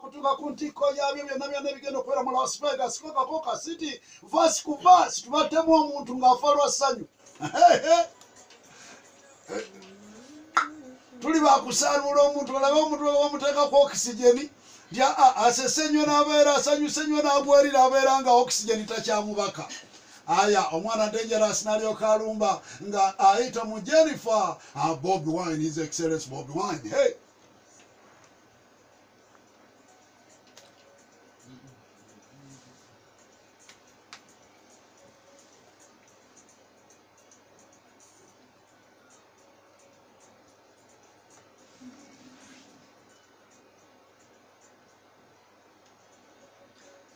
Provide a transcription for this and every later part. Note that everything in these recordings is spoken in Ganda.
Okutuuka ku ntikko yabyo byonna byonna ebigenda okubeera mu Las Vegas, Coca-Cola City, verse ku verse, tubattemu omuntu ng'afa lwa ssanyu. Tuli bakusaanuula omuntu, olabe omuntu bamuteekako oxygen, nti asese nnyo n'abeera asanyuse nnyo n'agwerira abeera nga oxygen takyamubaka. Aya, omwana Dangerous n'alyoka alumba nga ayita mu Jennifer, Bobi Wine, His Excellence Bobi Wine. Hey!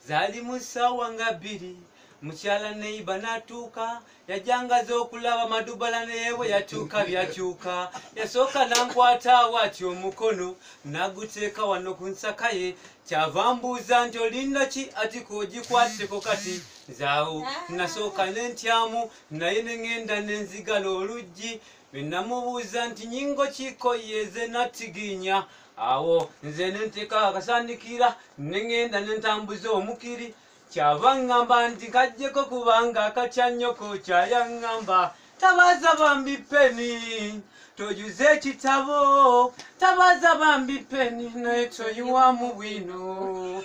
Zaali mu ssaawa nga 2, mukyala neiba n'atuuka, yajangaza okulaba Madubala naye bwe yatuuka byakyuka. Yasooka n'ankwata awo ati omukono, n'aguteeka wano ku nsaka ye. Kyava mbuuza nti olinda ki ati k'ogikwateko kati. Nze awo nasooka ne ntyamu, naye ne ŋŋenda ne nzigala oluggi. Bwe namubuuza nti nnyingo ki ko ye ze natigiinya. Awo nze ne nteeka akasandikira, ne ŋŋenda ne ntambuza omukiri. Kyava ŋŋamba nti kajjeko kubanga akatya nnyoko. Kyayaŋŋamba tabaza bambi peni, tojuze ekitabo, tabaza bambi peni, naye toyiwamu bwino.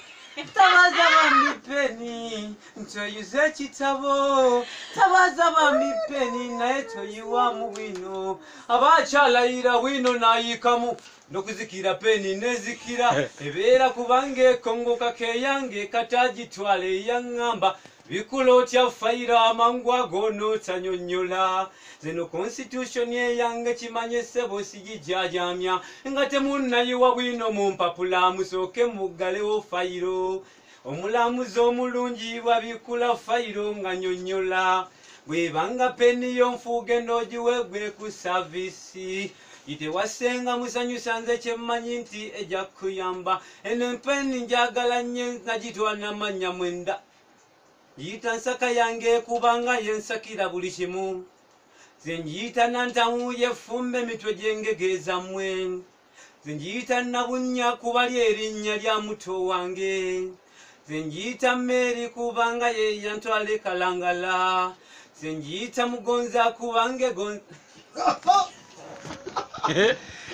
Tabaza bambi peni, toyuze ekitabo, tabaza bambi peni, naye toyiwamu bwino. Abakyalayira bwino n'ayiikamu, n'okuzikira peni nezikira. Ebeera kubanga ekongoka keyange katagitwala eyaŋŋamba bikula otya fayiro amangu ago n'otanyonnyola. Zino constitution eyange kimanye ssebo sigijajamya, nga temunnayiwa bwino mu mpapula musooke muggalewo fayiro. Omulamuzi omulungi bw'abikula fayiro nga nnyonnyola, bw'ebanga peni yo nfuuge n'ogiwe gwe ku saavisi. Yite wasenga musanyusa nze kye mmanyi nti ejja kuyamba. Eno empeni njagala nnyo nagitwala n'amannya 9. Ngiyita nsaka yange kubanga ye nsakira buli kimu. Nze ngiyita Nantamu yefumba emitwe gy'engege zammwe. Nze ngiyita Nabunnya kuba ly'erinnya lya muto wange. Nze ngiyita Mary kubanga ye yantwala e Kalangala. Nze ngiyita Mugonza kubanga egonza.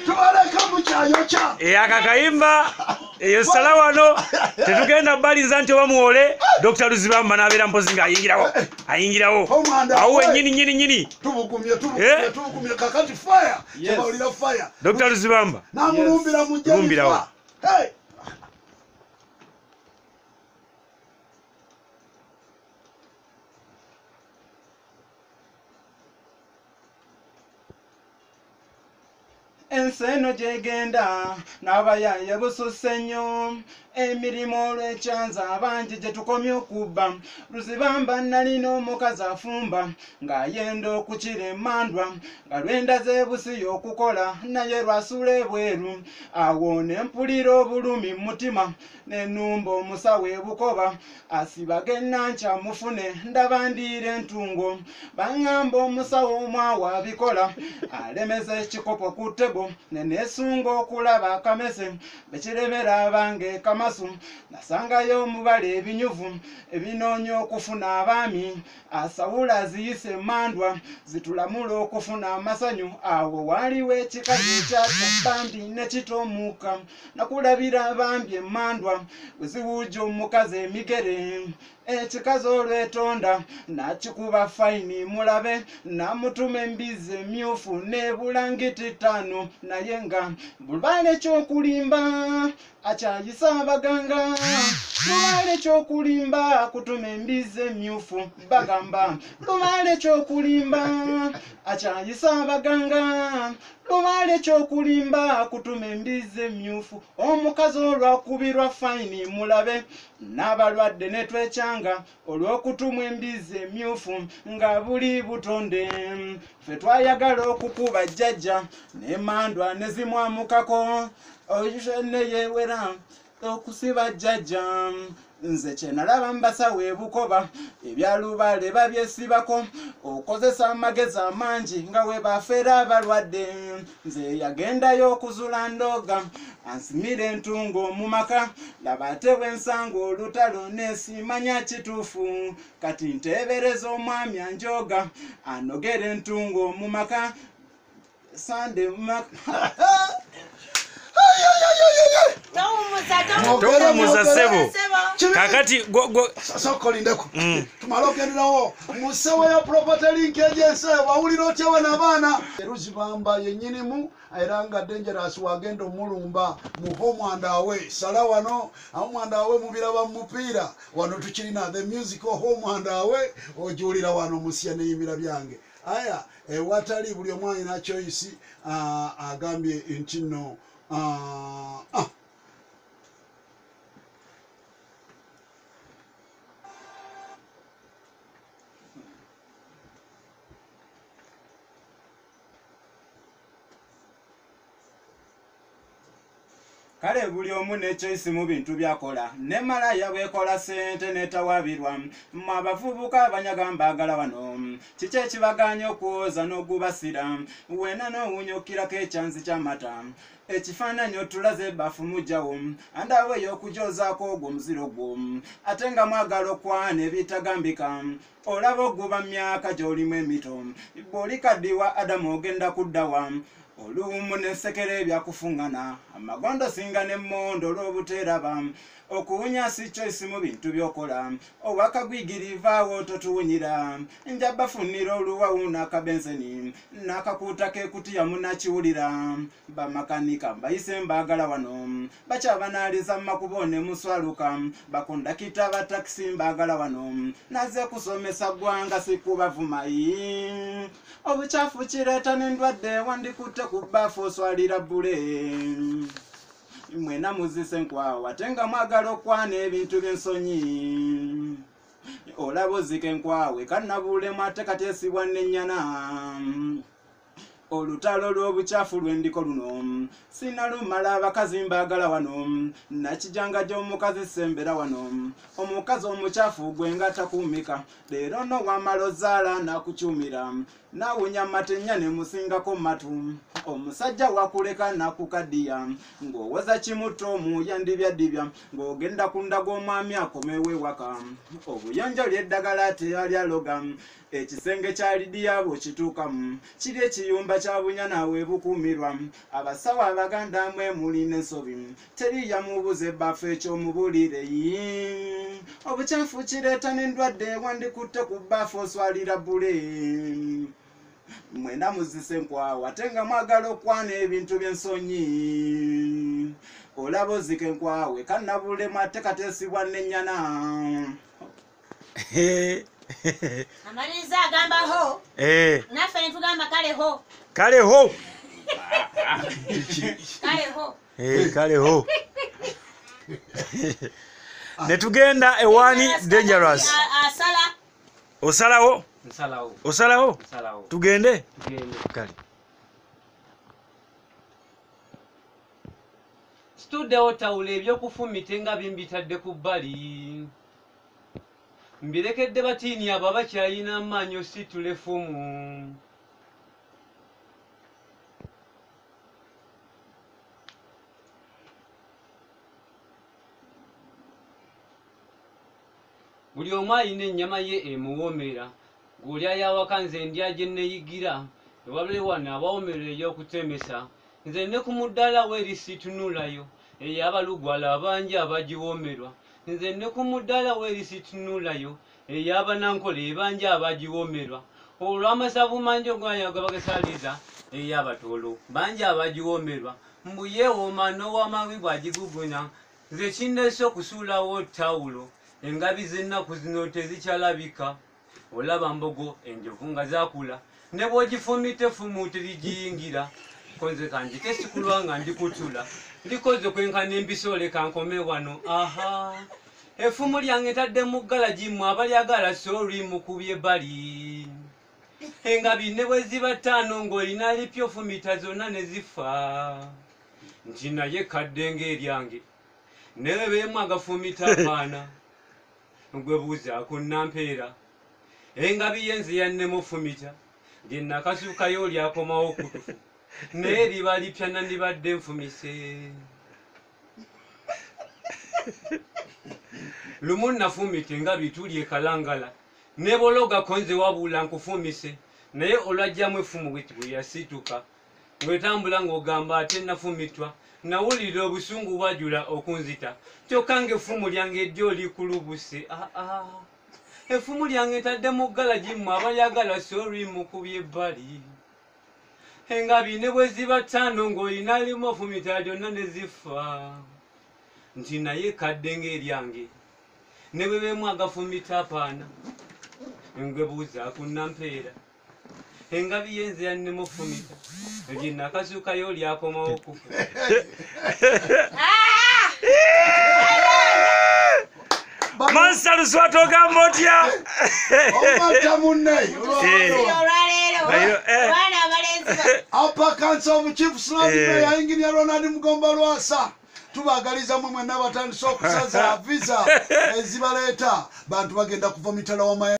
Tubaleka mukyayokya. Akakayimba eyo sala wano tetugenda balinza nti oba muwole Dr. Luzibamba n'abeera mpozi ng'ayingirawo ayingirawo awo wennyini nnyini nnyini. Tubugumye tubugumye tubugumye kakati fire kyebawulira fire. Dr. Luzibamba namulumbira mu Jennifer. Hey! Ensi eno gyegenda n'abayaaye bususse nnyo, emirimu olw'ekyanza abangi gye tukomye okubba. Luzibamba nalina omukazi afumba ng'ayenda okukira emmandwa, nga lwenda z'ebusiya okukola naye lwasula ebweru. Awo ne mpulira obulumi mu mutima ne nnumba omusawo ebukoba, asibaga ennankya mufune ndaba ndiira entungo. Baŋŋamba omusawo omwawo abikola, alemesa ekikopo ku ttebo, ne neesunga okulaba akamese bekiremera abange kamasu. Nasangayo omubala ebinyuvu ebinoonya okufuna abaami, asawula aziyise emmandwa zitulamula okufuna amasanyu. Awo waaliwo ekikazi ekyatya bambi ne kitoomuuka, nakulabira bambi emmandwa bwe ziwuuja omukazi emigere. Ekikazi olwetonda n'akikuba fayini mulabe, n'amutuma embizzi emyufu n'ebulangiti 5, naye nga lubaale ky'okulimba akyayisa abaganga. Lubaale ky'okulimba akutuma embizzi emyufu, bagamba lubaale ky'okulimba akyayisa abaganga. Lubaale ky'okulimba akutuma embizzi emyufu. Omukazi olwakubirwa fayini mulabe, n'abalwadde ne twekyanga olw'okutumwa embizzi emyufu nga buli butonde. Ffe twayagala okukuba jjajja n'emmandwa ne zimwamukako, ne yeewera. Okusiba jjajja nze kye nalaba mbasawo ebukoba ebyalubaale babyesibako okozesa amagezi amangi nga we bafeera abalwadde nze yagendayo okuzula ndoga ansimira entungo mu maka laba ate bwe nsanga olutalo nesimanya kituufu kati nteebereza omwami anjoga anogera entungo mu maka sande mu maka Towumuza ssebo. Kakati soko lindeko. Tumale ogenderawo musewe ya property link agency wawulira otya wano abaana Ruzibamba yennyinimu era nga Dangerous wagenda omulumba mu home and away sala wano home and away mubiraba mupiira wano tukirina the musical home and away ojuulira wano musya neyimbira byange aya watali buli omu alina choice agambye nti nno Kale buli omu ne choice mu bintu byakola ne malaya bwekola sente netawabirwa mmwe abavubuka abanyaga mbaagala wano kiki ekibagaanya okwoza n'ogubasira wena n'owunyukirako ekyanzi ky'amata ekifaananyi otulaze ebbafu mujjawo andaawo ey'okujozaako ogwo omuziro gwo ate nga mwagala okwana ebitagambika olaba oguba myaka gy'olimu emito bw'oli kaddiwa Adamu ogenda kuddawa oluwumu n'ensekere ebyakufuŋŋana amagondo singa n'emmondo olw'obuteeraba okuwunya si choice mu bintu by'okola owakagwigirivaawo totuwunyira nja bafunira oluwawu n'akabenseni n'akakuuta k'ekutiya munakiwulira bamakanika mbayise mbaagala wano bakyabanaaliza mu makubo ne muswaluka bakondakita ba takisi mbaagala wano naze kusomesa ggwanga sikubavumayi obukyafu kireeta n'endwadde wandikutte ku bbaafu oswalira bbule mwena muzise nkwawa ate nga mwagala okwana ebintu by'ensonyi olaba ozika enkwawe kannabulemu ate kateesibwa n'ennyana olutalo lw'obukyafu lw'endiko luno sinalumala abakazi mbaagala wano nakijanga gy'omukazi sembera wano omukazi omukyafu gwe nga takuumika leero no wamala ozaala nakukyumira nawunya amatenya ne musingako matu omusajja wakuleka nakukaddiya ng'owoza kimuto omuyandibyadibya ng'ogenda ku ndaga omwami akomewo ewaka obuyonjo ly'eddagala teyalyaloga ekisenge kya Lidiya bw'okituukamu kiri ekiyumba kya bunya naawe bukuumirwa abasawo abaganda mwe mulina ensobi teriya mubuze ebbafu eky'omubulire obukyafu kireeta n'endwadde wandikutte ku bbaafu oswalira bbule mwena muzise nkwawa ate nga mwagala okwana ebintu by'ensonyi olaba ozika enkwawe kannabulemu ate kateesibwa n'ennyana amaliriza agamba ho naffe ne tugamba kale ho kale ho kale ho kale ho ne tugenda ewani Dangerous asala osalawo nsalawo osalawo nsalawo tugende tugende kale situddewo tawula ebyokufumita nga bimbitadde ku bbali mbirekedde batiini abo abakyalina amaanyi ositula effumu buli omu alina ennyama ye emuwoomera ng'oli ayawaka nze ndya gye nneeyigira ewabule wano abawomerwa ey'okutemesa nze ne ku mudaala we situnuulayo ey'abalugwala abangi abagiwoomerwa nze ne ku mudaala we situnuulayo ey'abanankola ebangi abagiwoomerwa olw'amasavu mangi ogwagabagasaliza ey'abatoolo bangi abagiwoomerwa mbu yeewooma n'owamawi bw'agiguguna nze kindeese okusuulawo tawulo engabi z'ennaku zino tezikyalabika olaba mbogo enjovu nga zaakula ne bw'ogifumita effumu terigiyingira konze kanjike sikulwa nga ndikutula ndikoze kwenkana empiso leka nkome wano aha effumu lyange ntadde mu ggalagi mmwe abalyagala sori mukubye bbali engabi ne bwe ziba ttaano ng'olina lipya ofumita zonna ne zifa nti naye kadde ng'eryange Naye beemu agafumita apaana. Gwe buuza ku nnampeera. Engabi ye nze yannema ofumita. Lye nakasuukayo lyakomawo kutufu. Naye liba lipya nandibadde nfumise. Lumu nafumita engabi tuli e Kalangala. Ne bologako nze wabula nkufumise. Naye olwajjamu effumu bweti bwe yasituka. Ng'etambula ng'ogamba ate nafumitwa. Nawulira obusungu bwajula okunzita. Kyokka ng'effumu lyange ddyo likulubuse. Effumu lyange ntadde mu ggalagi mmwe abalyagala sorry mukubye ebbali. Engabi ne bwe ziba ttaano ng'olina limu ofumita lyonna ne zifa. Nti naye kadde ng'eryange. Ne bwe beemu agafumita apaana. Ngwe buuza ku nnampeera. Engabi ye nze yannema ofumita. Lye nakasuukayo lyakomawo kufa. Mansa Luswata ogamba otya? Omata munne. Olwaleero abaana abalenzi Upper Council of Chiefs Lord Mayor Engineer Ronald Mugomba Lwasa. Tubagaliza mwe mwenna batandise okusaza visa ezibaleeta. Bantu bagenda kuva mitala wa